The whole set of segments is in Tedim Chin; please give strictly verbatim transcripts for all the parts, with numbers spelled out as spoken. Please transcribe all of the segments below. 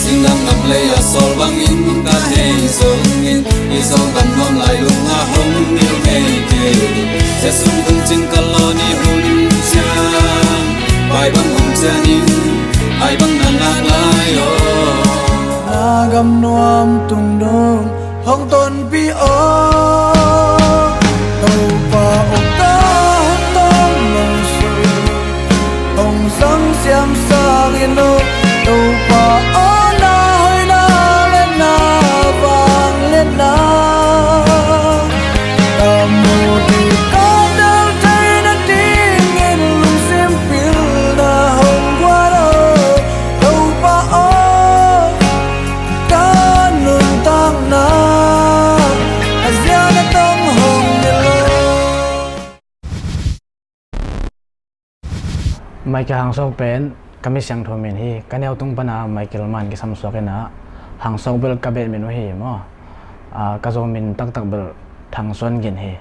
Singdang nam lei a sawl bangin ka hei zongin, i sawl bang nuam lai lungah hong nilh ngei kei. Sia sung tung cin ka lawn i hun ciang, pai bang hong cianin, ai bang na lak lai aw. Na gam nuam tung dong hong tonpih aw. Topa aw, ka hong tawng nong sung hong sang siam sak in aw. Topa aw, na hoihna le na vangliatna ka muh ding, ka tel theihna dingin lungsim pilna hong guan aw. Topa aw, ka nuntakna a ziana tong hong nilh aw. Michael Hangsuak pen ka mi siangtho min hi. Ka neu tung pana Michael man kisam suak inah, Hangsuak bel ka beh min uh hi maw. Ah, ka Zo min taktak bel Thang Suan Gin hi.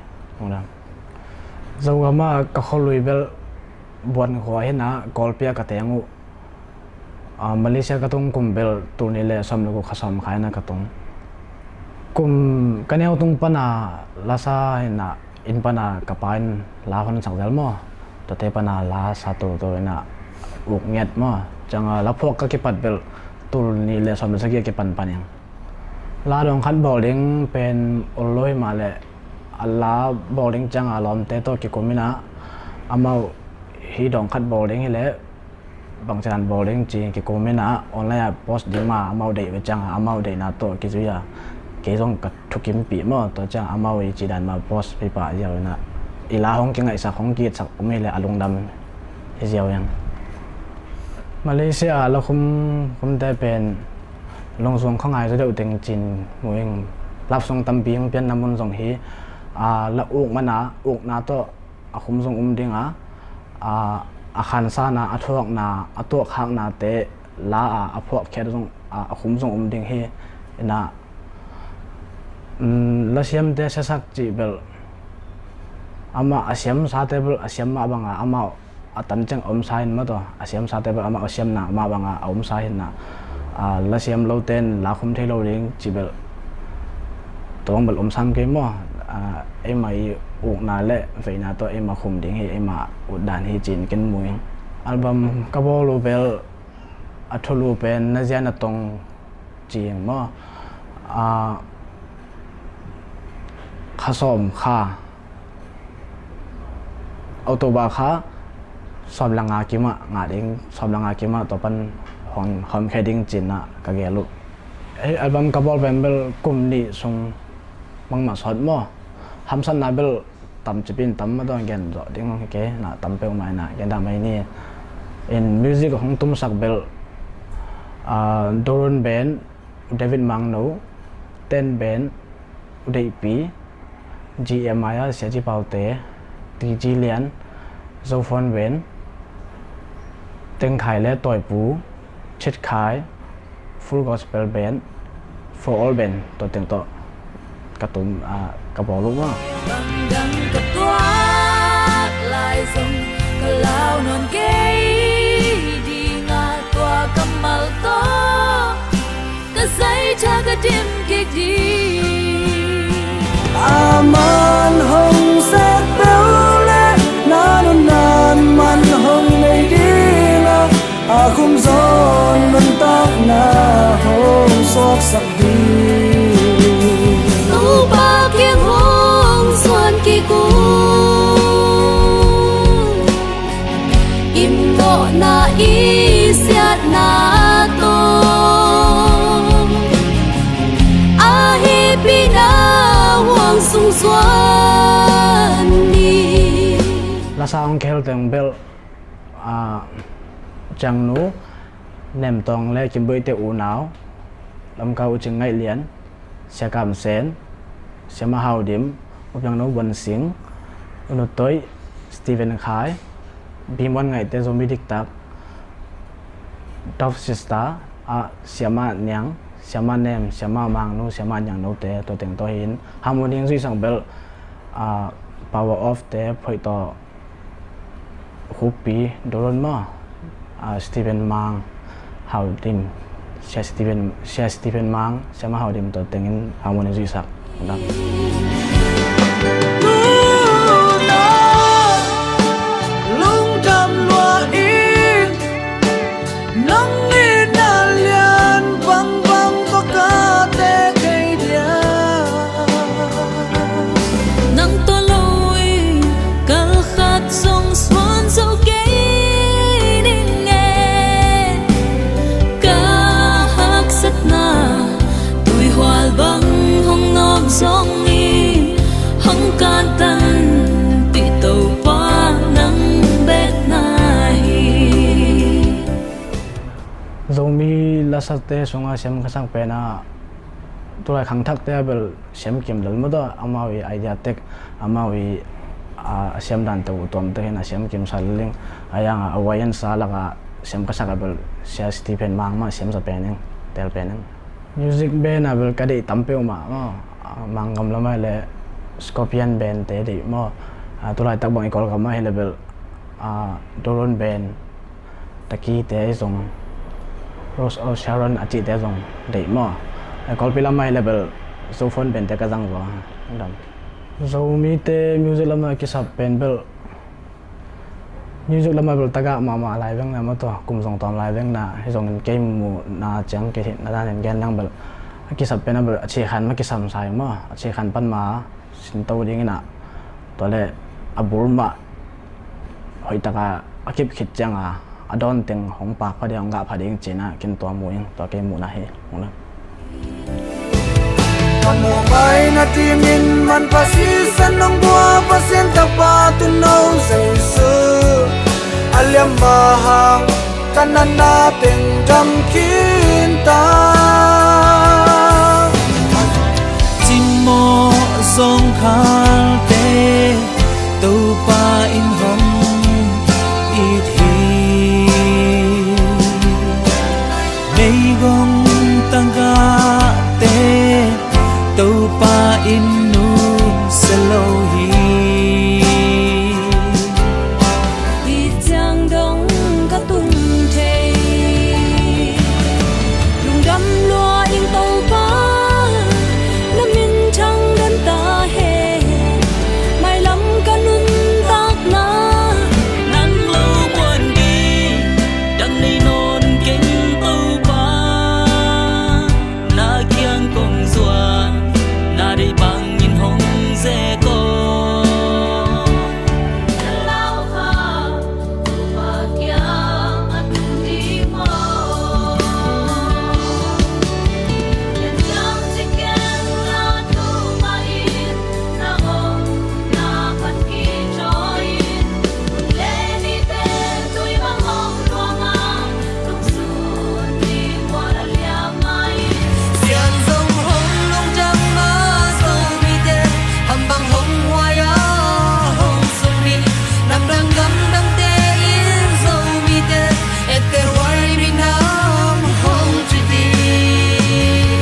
Zogam ah ka khualui bel Buan khua hinah Kawlpi ah ka teng uh. Ah, Malaysia ka tung kum bel tul nih le sawm le guk, kha sawm kha inah ka tung. Kum ka neu tung pana lasa hinah inn pana ka pa in la hon sak zel maw. Tuate pana la sa toto inah uk ngiat maw. Ciangah la phuak ka kipat bel tul nih le sawm le sagih a kipan pan ing. La dawng khat bawl ding pen ol lo hi mah leh, a la bawl ding ciangah a lawmte tawh kikum inah, amau hih dawng khat bawl ding hileh bangci dan bawl ding ci kikum inah, online ah post ding mah amau deih ve ciangah amau deihna tawh kizui a, kei zong ka thukimpih maw. Tua ciangah amau i ci dan mah post pih pah ziau inah, i la hong kingaihsak hong kiitsak om hileh a lungdam hi ziau ing. Malaysia ah la khum khumte pen lungzuang khuangai zaw deuh teng cin mu ing. Love song tampi hong pianna mun zong hi. Ah, la uk mana ukna tawh a khum zong um ding a, a, a khansana, a thuakna, a tuakhaknate la a, a phuakkhiat zong a, a khum zong um ding hi. Inah, mm, la siamte siasak cih bel amah a siamsate bel a siam mah banga amah a tan ciang a omsa hin mah tawh, a siamsate bel amah a siamna mah banga a omsa hinah, a, la siam lote in la khum thei lo ding cih bel tua bang bel omsam kei maw. A, eimah i ukna le veina tawh eimah khum ding hi, eimah utdan hi ci-in ken mu ing. Album ka bawl uh bel a thulu pen Na Ziana Tong ci ing maw. A, kha sawm kha, October kha sawm le nga kimah ngah ding, sawm le nga kimah tua pan hong hawmkhia ding cinah ka gel uh. Ei, album ka bawl pen bel kum nih sung bangmah sawt maw. Hamsatna bel tam cipin tam mah tawh gen zawh ding hi kei, na tam peuhmah inah gen dah mai ni. In music hong tumsak bel, ah, Dorun Band, David Mangno, Ten Band, U Deihpi, G M I a Sia Ci Paute, T G Lian, Zophone Band, Teng Khai le Tawipu, Chit Khai, Full Gospel Band, For All Band, tua teng tawh ka tum, ah, ka bawl uh maw. Bangdang ka tuak lai zong ka lau nawn kei ding a, tua kammal tawh ka zaitha ka dim kik ding. A man hong sek peuh le na nunnan man hong nei ding a, a khum zawn nuntakna hong suaksak ding. Topa kiang hong suan kik un, im nawhna i siatna tawh a hehpihna huang sung suan ni. Lasa hong khel teng bel, ah, Ciangnu, Nemtawng le Kimboihte unau, Lamka U Cing Ngaih Lian, Sia Kam Sen, Siama Hau Dim, U Piang No Buan Sing, U Nu Toih, Steven Khai, Bimuan Ngaihte, Zomi Diktak, Dove Sister, ah, Siama Niang, Siama Nem, Siama Mangnu, Siama Niang Note, tua teng tawh hi in, harmony hong zuihsak bel, ah, Power Off te, Phoih Taw, Khukpi, Doron maw, ah, Steven Mang, Hau Dim, Sia Stephen, Sia Stephen Mang, Sia Mahau Dim tawh tengin harmony zuihsak. Lungdam lua in, nang in a lian bangbang pakate kei dia. Nang tawh lo in kal khat zong suan zo kei ning e. Ka haksatna tuihual bang hong nawk zongin hong kantan, Topa nang bek na hi. Zomi lasate sungah siam ka sak pen ah, tulai khangthakte ah bel siam kim lel mah tawh, amau i idea tek, amau i, a, a siam dan tawh tuam tek hin a siam kim sa lel ing. A yang a, a wai an sa lakah siam ka sak ah bel Sia Stephen Mang mah siam sa pen ing, tel pen ing. Music band ah bel ka deih tam peuhmah maw, a, Manggam lamah hileh Scorpion band te deih maw. A, tulaitak bang i Kawlgam ah hileh bel, a, Doron band, Taki te zong, Rose of Sharon a cihte zong deih maw. A, Kawlpi lamah hileh bel Zophone band te ka zang zaw. Dam. Zomite music lamah kisap pen bel, music lamah bel tagah mahmah lai veng na maw tawh, kum zong tawm lai veng na, hi zongin kei muhna ciang kei hihna danin gen nang bel, a kisap pen a bel a cikhan mah kisam sa ing maw, a cikhan pan mah sinto dingin ah, tua leh a bul mah hoihtaka a kip khit cianga a dawn teng hong pak pha ding, hong gah pha ding cihna kin tua mu ing, tua kei muhna hi. Ka muh pai na timin man Pasian nong bua, Pasian Tapa Tuuno Jesu a liam mahang ka natna teng dam khin ta. Cimawh zawngkhalte Topa in hong it hi. Meigong tagahte Topa in nusia lo hi. Hih ciang dong ka tung thei. Lungdam lua ing Topa, na min thang dan ta hen. Mailam ka nuntakna nang lo muan ding dang nei nawn keng Topa. Na kiang kong zuan, na deih bangin hong ze ko. Lau kha, Topa kiang a tung ding maw. Yan ciang ci keng la, Topa in na omna khat kithawi in. Sian zong hong lungdam a, Zomite ham bang hong huai a, hong sung mi. Nam dang gam dangte in Zomite etter huai mi nam hong ci ding.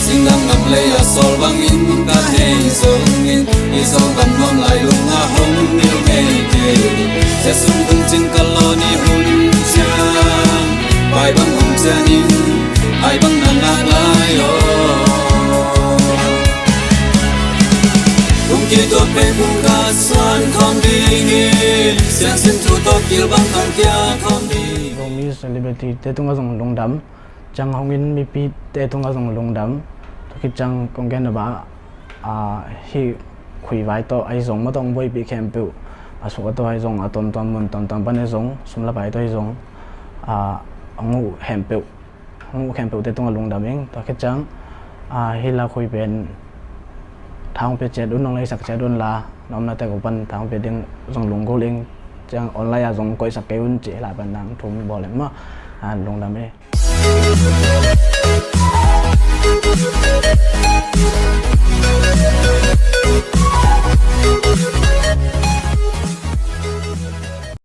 Singam ngam lei a sawl bangin ka thei zongin, i Zogam nuam lai lung a hong neu ngei kei. Sia sung tung cing ka lawn i hun ciang, pai bang hong ciangin, ai bang na ngak lai aw. Hong kituak pen hong ka suan khawm dingin, siangsin thu tawh kilbang khawm kia khawm ding. Zomi celebrity te tungah zong lungdam. Ciang hong in mipite tungah zong lungdam. Tua khit ciang kong gen a bah, a, hih khuivai tawh ahi zong, mah tawh hong buaipih khempeuh, a suk a tawh ahi zong, a tuamtuam mun tuamtuam pan ahi zong, sum le pai tawh ahi zong, a, hong uh khempeuh, hong uh khempeuhte tungah lungdam ing. Tua khit ciang, a, hih la khui pen tha hong pia ciat un, nong leisak ciat un la, na omna tek uh pan tha hong pia ding zong lunggulh ing. Ciang online ah zong koihsak kei un ci, hih la pan nang thum bawl ing maw. A, lungdam e.